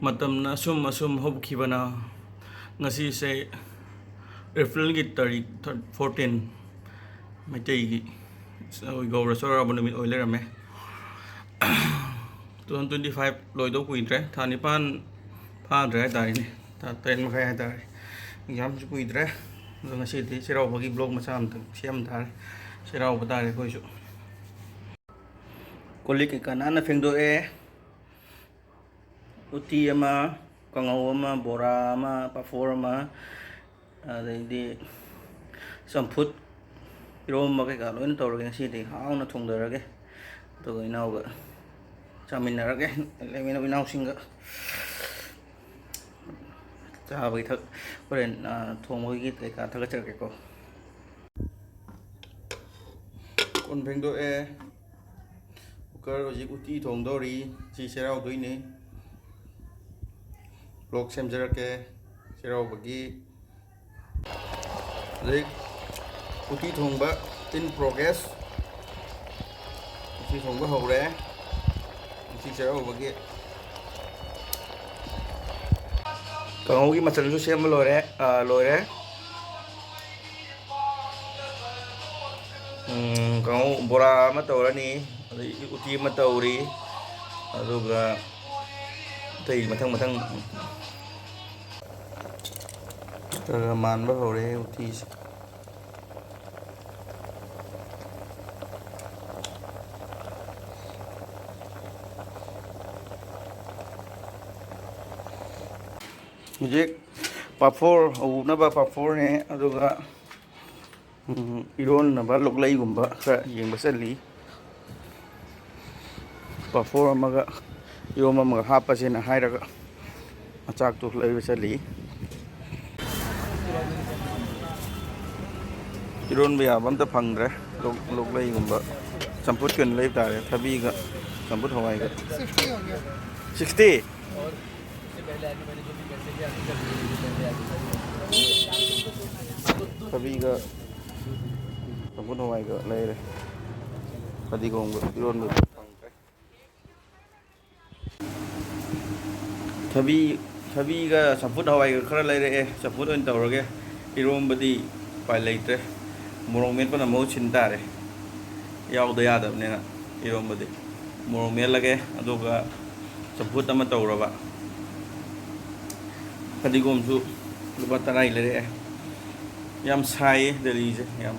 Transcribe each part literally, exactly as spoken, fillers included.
ꯃꯇꯝꯅ ꯑꯁꯨꯝ ꯑꯁꯨꯝ ꯍꯧꯈꯤꯕꯅ ꯉꯁꯤꯁꯦ ꯑꯦꯄ꯭ꯔꯤꯜꯒꯤ ꯇꯥꯔꯤꯛ ꯐꯣꯔꯇꯤꯟ, ꯃꯩꯇꯩꯒꯤ ꯑꯩꯈꯣꯏ ꯒꯧꯔ ꯆꯩꯔꯥꯎꯕ ꯅꯨꯃꯤꯠ ꯑꯣꯏ ꯂꯩꯔꯝꯃꯦ꯫ ꯇꯨ ꯊꯥꯎꯖꯟ ꯇ꯭ꯋꯦꯟꯇꯤ ꯐꯥꯏꯚ ꯂꯣꯏꯗꯧ ꯀꯨꯏꯗ꯭ꯔꯦ, ꯊꯥ ꯅꯤꯄꯥꯟ ꯐꯥꯗ꯭ꯔꯦ ꯍꯥꯏꯇꯥꯔꯦꯅꯦ, ꯊꯥ ꯇꯔꯦꯠ ꯃꯈꯥꯏ ꯍꯥꯏꯇꯥꯔꯦ꯫ ꯑꯦꯛꯖꯥꯝꯁꯨ ꯀꯨꯏꯗ꯭ꯔꯦ꯫ ꯑꯗꯣ ꯉꯁꯤꯗꯤ ꯆꯩꯔꯥꯎꯕꯒꯤ ꯕ꯭ꯂꯣꯛ ꯃꯆꯥ ꯑꯃꯇꯪ ꯁꯦꯝ ꯇꯥꯔꯦ꯫ ꯆꯩꯔꯥꯎꯕ ꯇꯥꯔꯦ ꯑꯩꯈꯣꯏꯁꯨ꯫ ꯀꯣꯜ ꯂꯤꯛ ꯀꯩꯀꯥ ꯅꯥꯟꯅ ꯐꯦꯡꯗꯣꯛꯑꯦ꯫ ꯎꯇꯤ ꯑꯃ, ꯀꯥꯡꯉꯧ ꯑꯃ, ꯕꯣꯔꯥ ꯑꯃ, ꯄꯥꯐꯣꯔ ꯑꯃ, ꯑꯗꯩꯗꯤ ꯆꯝꯐꯨꯠ, ꯏꯔꯣꯝꯕ ꯀꯩꯀꯥ ꯂꯣꯏꯅ ꯇꯧꯔꯒꯦ꯫ ꯉꯁꯤꯗꯤ ꯍꯥꯎꯅ ꯊꯣꯡꯗꯔꯒꯦ꯫ ꯑꯗꯨꯒ ꯏꯅꯥꯎꯒ ꯆꯥꯃꯤꯟꯅꯔꯒꯦ, ꯂꯩꯃꯤꯟꯅꯕ ꯏꯅꯥꯎꯁꯤꯡꯒ꯫ ꯆꯥꯕꯒꯤ ꯊꯛ-, ꯍꯣꯔꯦꯟ, ꯑ, ꯊꯣꯡꯕꯒꯤ ꯀꯩꯀꯥ ꯊꯥꯒꯠꯆꯔꯛꯀꯦꯀꯣ꯫ ꯀꯣꯟ ꯐꯦꯡꯗꯣꯛꯑꯦ꯫ ꯀꯨꯀꯔ ꯍꯧꯖꯤꯛ ꯎꯇꯤ ꯊꯣꯡꯗꯧꯔꯤ꯫ ꯁꯤ ꯆꯩꯔꯥꯎꯗꯣꯏꯅꯤ꯫ ꯕ꯭ꯂꯣꯛ ꯁꯦꯝꯖꯔꯛꯀꯦ ꯆꯩꯔꯥꯎꯕꯒꯤ꯫ ꯍꯧꯖꯤꯛ ꯎꯇꯤ ꯊꯣꯡꯕ in progress꯫ ꯎꯇꯤ ꯊꯣꯡꯕ ꯍꯧꯔꯦ꯫ ꯎꯇꯤ ꯆꯩꯔꯥꯎꯕꯒꯤ꯫ ꯀꯥꯡꯍꯧꯒꯤ ꯃꯆꯜꯁꯨ ꯁꯦꯝꯕ ꯂꯣꯏꯔꯦ, ꯑ, ꯂꯣꯏꯔꯦ꯫ ꯎꯝ, ꯀꯥꯡꯍꯧ ꯕꯣꯔꯥ ꯑꯃ ꯇꯧꯔꯅꯤ, ꯑꯗꯩ ꯎꯇꯤ ꯑꯃ ꯇꯧꯔꯤ, ꯑꯗꯨꯒ ꯑꯇꯩ ꯃꯊꯪ ꯃꯊꯪ ꯈꯔ ꯈꯔ ꯃꯥꯟꯕ ꯍꯧꯔꯦ ꯎꯇꯤꯁꯦ꯫ ꯍꯧꯖꯤꯛ ꯄꯥꯐꯣꯔ ꯍꯧꯅꯕ ꯄꯥꯐꯣꯔꯅꯦ, ꯑꯗꯨꯒ ꯎꯝ, ꯏꯔꯣꯟꯅꯕ ꯂꯣꯛꯂꯩꯒꯨꯝꯕ ꯈꯔ ꯌꯦꯡꯕ ꯆꯠꯂꯤ꯫ ꯄꯥꯐꯣꯔ ꯑꯃꯒ ꯏꯔꯣꯝꯕ ꯑꯃꯒ ꯍꯥꯞꯄꯁꯦꯅ ꯍꯥꯏꯔꯒ ꯃꯆꯥꯛꯇꯨ ꯂꯩꯕ ꯆꯠꯂꯤ꯫ ꯏꯔꯣꯟꯕ ꯌꯥꯕ ꯑꯝꯇ ꯐꯪꯗ꯭ꯔꯦ꯫ ꯂꯣꯛ-, ꯂꯣꯛꯂꯩꯒꯨꯝꯕ ꯆꯝꯐꯨꯠꯀꯤ ꯑꯣꯏꯅ ꯂꯩꯕ ꯇꯥꯔꯦ, ꯊꯕꯤꯒ ꯆꯝꯐꯨꯠ ꯍꯋꯥꯏꯒ꯫ ꯁꯤꯛꯁꯇꯤ? ꯊꯕꯤꯒ ꯆꯝꯐꯨꯠ ꯍꯋꯥꯏꯒ ꯂꯩꯔꯦ꯫ ꯐꯗꯤꯒꯣꯝꯒ ꯏꯔꯣꯟꯕ ꯐꯪꯗ꯭ꯔꯦ꯫ ꯊꯕꯤ, ꯊꯕꯤꯒ ꯆꯝꯐꯨꯠ ꯍꯋꯥꯏꯒ ꯈꯔ ꯂꯩꯔꯛꯑꯦ, ꯆꯝꯐꯨꯠ ꯑꯣꯏꯅ ꯇꯧꯔꯒꯦ꯫ ꯏꯔꯣꯝꯕꯗꯤ ꯎꯄꯥꯏ ꯂꯩꯇ꯭ꯔꯦ, ꯃꯣꯔꯣꯛ ꯃꯦꯠꯄꯅ ꯃꯍꯨꯠ ꯁꯤꯟ ꯇꯥꯔꯦ, ꯌꯥꯎꯗ ꯌꯥꯗꯕꯅꯤꯅ꯫ ꯏꯔꯣꯝꯕꯗꯤ ꯃꯣꯔꯣꯛ ꯃꯦꯠꯂꯒꯦ, ꯑꯗꯨꯒ ꯆꯝꯐꯨꯠ ꯑꯃ ꯇꯧꯔꯕ꯫ ꯐꯗꯤꯒꯣꯝꯁꯨ ꯂꯨꯄꯥ ꯇꯔꯥꯒꯤ ꯂꯩꯔꯛꯑꯦ꯫ ꯌꯥꯝ ꯁꯥꯏꯌꯦ ꯗꯦꯜꯂꯤꯁꯦ, ꯌꯥꯝ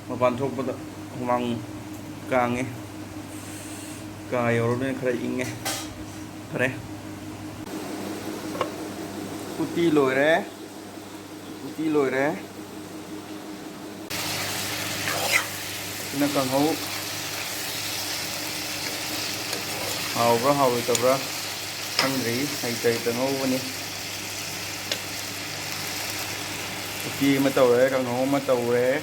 ꯃꯄꯥꯟ ꯊꯣꯛꯄꯗ ꯍꯨꯃꯥꯡ ꯀꯥꯡꯉꯦ꯫ ꯀꯥ ꯌꯧꯔꯕꯅꯤꯅ ꯈꯔ ꯏꯪꯉꯦ꯫ ꯐꯔꯦ꯫ ꯎꯇꯤ ꯂꯣꯏꯔꯦ꯫ ꯎꯇꯤ ꯂꯣꯏꯔꯦ꯫ ꯁꯤꯅ ꯀꯥꯡꯍꯧ꯫ ꯍꯥꯎꯕ꯭ꯔꯥ ꯍꯥꯎꯔꯣꯏꯗꯕ꯭ꯔꯥ ꯈꯪꯗ꯭ꯔꯤ꯫ ꯍꯩꯇ ꯍꯩꯇ ꯉꯧꯕꯅꯤ꯫ ꯎꯇꯤ ꯑꯃ ꯇꯧꯔꯦ, ꯀꯥꯡꯍꯧ ꯑꯃ ꯇꯧꯔꯦ꯫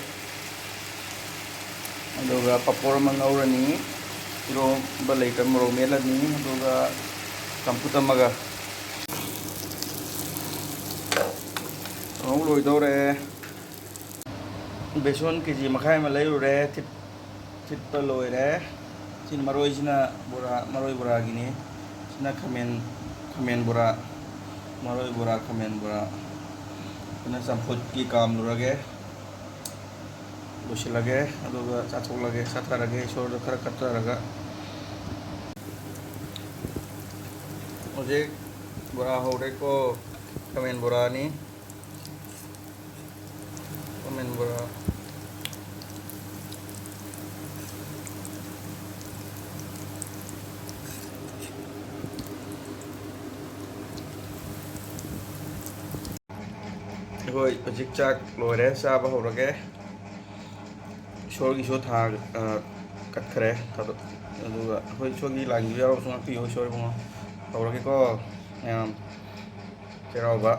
ꯑꯗꯨꯒ ꯄꯥꯐꯣꯔ ꯑꯃ ꯉꯧꯔꯅꯤ, ꯏꯔꯣꯝꯕ ꯂꯩꯇ꯭ꯔ ꯃꯣꯔꯣꯛ ꯃꯦꯠꯂꯅꯤ, ꯑꯗꯨꯒ ꯆꯝꯐꯨꯠ ꯑꯃꯒ꯫ ꯀꯥꯡꯍꯧ ꯂꯣꯏꯗꯧꯔꯦ꯫ ꯕꯦꯁꯣꯟ ꯀꯦ ꯖꯤ ꯃꯈꯥꯏ ꯑꯃ ꯂꯩꯔꯨꯔꯦ, ꯊꯤꯠ-, ꯊꯤꯠꯄ ꯂꯣꯏꯔꯦ꯫ ꯁꯤꯅ ꯃꯔꯣꯏꯁꯤꯅ ꯕꯣꯔꯥ, ꯃꯔꯣꯏ ꯕꯣꯔꯥꯒꯤꯅꯤ꯫ ꯁꯤꯅ ꯈꯥꯃꯦꯟ, ꯈꯥꯃꯦꯟ ꯕꯣꯔꯥ, ꯃꯔꯣꯏ ꯕꯣꯔꯥ, ꯈꯥꯃꯦꯟ ꯕꯣꯔꯥ꯫ ꯁꯤꯅ ꯆꯝꯐꯨꯠꯀꯤ ꯀꯥꯝꯂꯨꯔꯒꯦ꯫ ꯂꯣꯏꯁꯤꯜꯂꯒꯦ, ꯑꯗꯨꯒ ꯆꯥꯊꯣꯛꯂꯒꯦ, ꯆꯥꯊꯔꯒꯦ, ꯏꯁꯣꯔꯗ ꯈꯔ ꯀꯠꯆꯔꯒ꯫ ꯍꯧꯖꯤꯛ ꯕꯣꯔꯥ ꯍꯧꯔꯦꯀꯣ, ꯈꯥꯃꯦꯟ ꯕꯣꯔꯥꯅꯤ, ꯈꯥꯃꯦꯟ ꯕꯣꯔꯥ꯫ ꯑꯩꯈꯣꯏ ꯍꯧꯖꯤꯛ ꯆꯥꯛ ꯂꯣꯏꯔꯦ, ꯆꯥꯕ ꯍꯧꯔꯒꯦ꯫ ꯏꯁꯣꯔꯒꯤꯁꯨ ꯊꯥ-, ꯑ, ꯀꯠꯈ꯭ꯔꯦ꯫ ꯑꯗꯨ-, ꯑꯗꯨꯒ ꯑꯩꯈꯣꯏ ꯏꯁꯣꯔꯒꯤ ꯂꯥꯏꯒꯤꯁꯨ ꯌꯥꯎꯔꯁꯨ ꯉꯥꯛꯄꯤꯌꯨ, ꯏꯁꯣꯔ ꯏꯕꯨꯡꯉꯣ꯫ ꯍꯧꯔꯒꯦꯀꯣ ꯃꯌꯥꯝ꯫ ꯆꯩꯔꯥꯎꯕ꯫